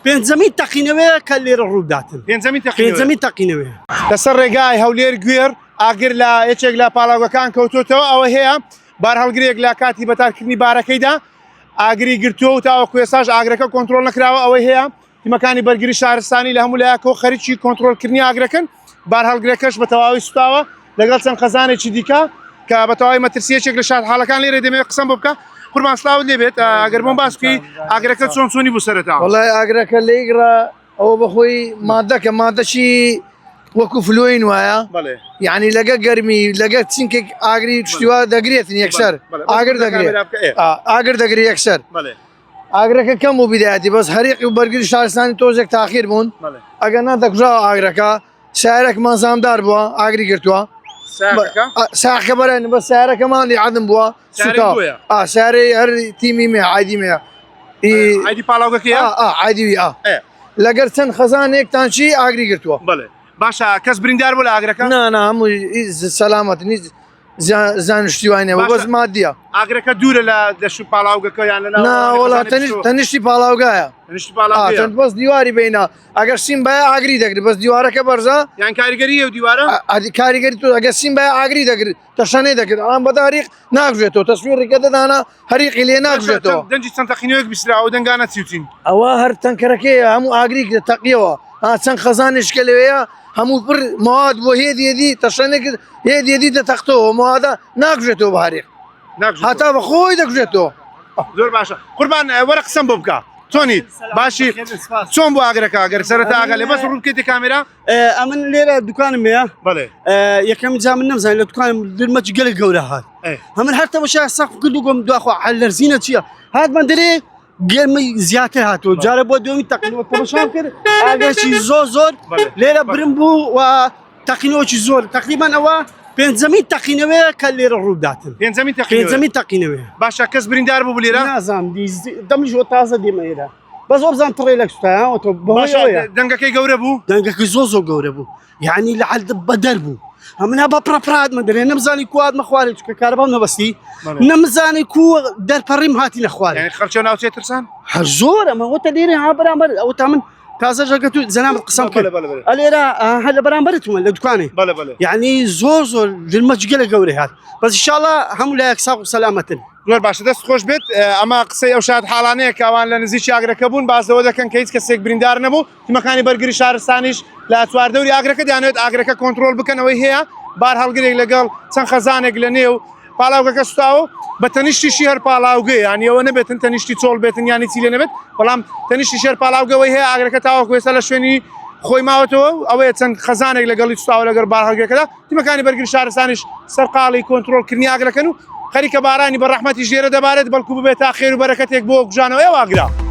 پێنجەمین تەقینەوەیە کە لێرە ڕووداتن پێنجەمین تەقینەوەیە. پێنجەمین تەقینەوەیە. لەسەر ڕێگای هەولێر گوێڕ ئاگر لە یەکێک لە پاڵاوگەکان کەوتۆتەوە ئەوە هەیە بارهەڵگرێک لە کاتی بەتارکردنی بارەکەیدا ئاگری گرتووە و تاوەکو ئێستاش ئاگرەکە کۆنترۆڵ نەکراوە ئەوەی هەیە تیمەکانی بەرگری شارستانی لە هەموو لایەکەوە خەریکی کۆنترۆڵکردنی ئاگرەکەن بارهەڵگرەکەش بە تەواوی سوتاوە لەگەڵ چەند خەزانێکی دیکە کە بە تەواوی مەترسی یەکێک لە شادحاڵەکان لێرە دەمەوێت قسەم بۆ بکە قوربان سلااوت لێبێت ئەگەر بۆم باس بکەی ئاگرەکە چۆن چۆنی بوو سەرەتا وڵای ئاگرەکە لەیگڕا ئەوە بەخۆی مادەکە مادەشی وەکو فلوین وایە یعنی لەگە گەرمی لەگە چینکێک ئاگری شتیوا دەگرێتن یەکسەر ئاگر دەگرێت ئاگر دەگری یەکسەر ئاگرەکە کەم بوو بیدایەتی بەس هەریقی و بەرگری شارستانی تۆزێک تاخیر بوون ئەگەر نا دەکوژاوە ئاگرەکە سارەکمان زامدار بووە ئاگری گرتووە ساخە بەرن بە سارەکەمان لی عدم بووە سوتا سارەی هەر تیمی مێ عادی مێ عادی پاڵاوگەکەی عادی ئا لەگەر چەند خەزانێک تانچی ئاگری گرتووە بەڵێ باشە کەس بریندار بوو لە ئاگرەکە نا نا هەموو سەلامەت نیز زانشتی وای نەبوو بەس مادیە ئاگرەکە دوورە لە دەش و پاڵاوگەکە یان لە ناوەڵا تەنیشتی پاڵاوگایە تەنیشتی پاڵاوگەیە بەس دیواری بینە ئەگەر سیم بە ئاگری دەگرت بەس دیوارەکە بەرزە یان کاریگەری و دیوارە کاریگەری تو ئەگەر سیم بە ئاگری دەگرت تەشەنەی دەکرد ئەڵام بە داریق ناکوژێتەوە تەسویڕی دەدانا هەریقی لێ ناکوژێتەوە دەنگی چەند تەقینەوەیەک بیسترا ئەو دەنگانە چی و چین؟ ئەوە هەر تەنکەرەکەیە هەموو ئاگریک تەقیەوە ها چەند خەزانێک کە لەوەیە هەموو پڕ مواد بۆ هێدی هێدی تەشەنێک هێدی هێدی دەتەقتەوە موادە ناکوژێتەوە بە هەریق هەتا بە خۆی دەکوژێتەوە. زۆر باشە قوربان وەرە قسەم بۆ بکە چۆنیت باشی چۆن بۆ ئاگرەکە ئەگەر سەرەتا ئاگا لێ بەس ڕوو بکەیتە کامێرا ئەمن لێرە دوکانم هەیە بەڵێ یەکەم جا من نەمزانانی لە دوکانم درمەچ گەلک گەورە هات هەمن هەر تەمەشا سەقف کرد و گۆم دواخوا لەرزینە چییە هات من دەرێ گەرمی زیاتر هاتووە جارە بۆ دومی تەقینەوە تەمەشام کرد ئاگرێکی زۆر زۆر لێرە برم بوو و تەقینەوەکی زۆر تقریبان ئەوە پێنجەمین تەقینەوەیە کە لێرە ڕووداتن پێنجەمین تەقینەوە تەقینەوەیە باشە کەس بریندار بوو لێرە نازانم دەمش تازە دێمە ئێرە بەس وابزانم تڕێ لەک سوتایەوە تۆ باشە دەنگەکەی گەورە بوو دەنگەکەی زۆر زۆر گەورە بوو یعنی لە عەلد بەدەر بوو ئەمنا بە پڕپرات من دەرێ نەمزانی کوات مەخوارێ چکە کارەبام نەبەستی نەمزانی کو دەرپەڕیم هاتی نەخوارێ یعنی خەڵکی ناوچەی ترسان هەر زۆر ئەمە وتە لێرە ها بەرامبەر ئەو تا من تازە ژەگە تو جەنابت قسەم کرد ئەلێرە هەر لە بەرامبەرت من لە دوکانێ یعنی زۆر زۆر دلمەجگە لە گەورە هات بەس ئینشاءاللە هەموو لایەک ساغ و سەلامەتن زۆر باشە دەست خۆش بێت ئەمە قسەی ئەو شاد حاڵانەیە کە ئەوان لە نزیکی ئاگرەکە بوون باس لەوە دەکەن کە هیچ کەسێک بریندار نەبوو تیمەکانی بەرگری شارستانیش لە چواردەوری ئاگرەکە دەیانەوێت ئاگرەکە کۆنترۆڵ بکەن ئەوەی هەیە بار هەڵگرێک لەگەڵ چەند خەزانێک لە نێو پاڵاوگەکە سوتاوە بە تەنیشتیشی هەر پاڵاوگەیە یانی ئەوە نەبێتن تەنیشتی چۆڵ بێتن یانی چی لێ نەبێت بەڵام تەنیشتی شێر پاڵاوگەوەی هەیە ئاگرەکە تاوەکو ئێستا لە شوێنی خۆی ماوەتەوە ئەوەیە چەند خەزانێک لەگەڵی سوتاوە لەگەڵ بارهەڵگرەکەدا تیمەکانی بەرگری شارستانیش سەرقاڵی کۆنترۆڵکردنی ئاگرەکەن و خەریکە بارانی بە ڕەحمەتیش لێرە دەبارێت بەڵکو ببێتە خێر و بەرەکەتێک بۆ کوژانەوەی ئەو ئاگرە.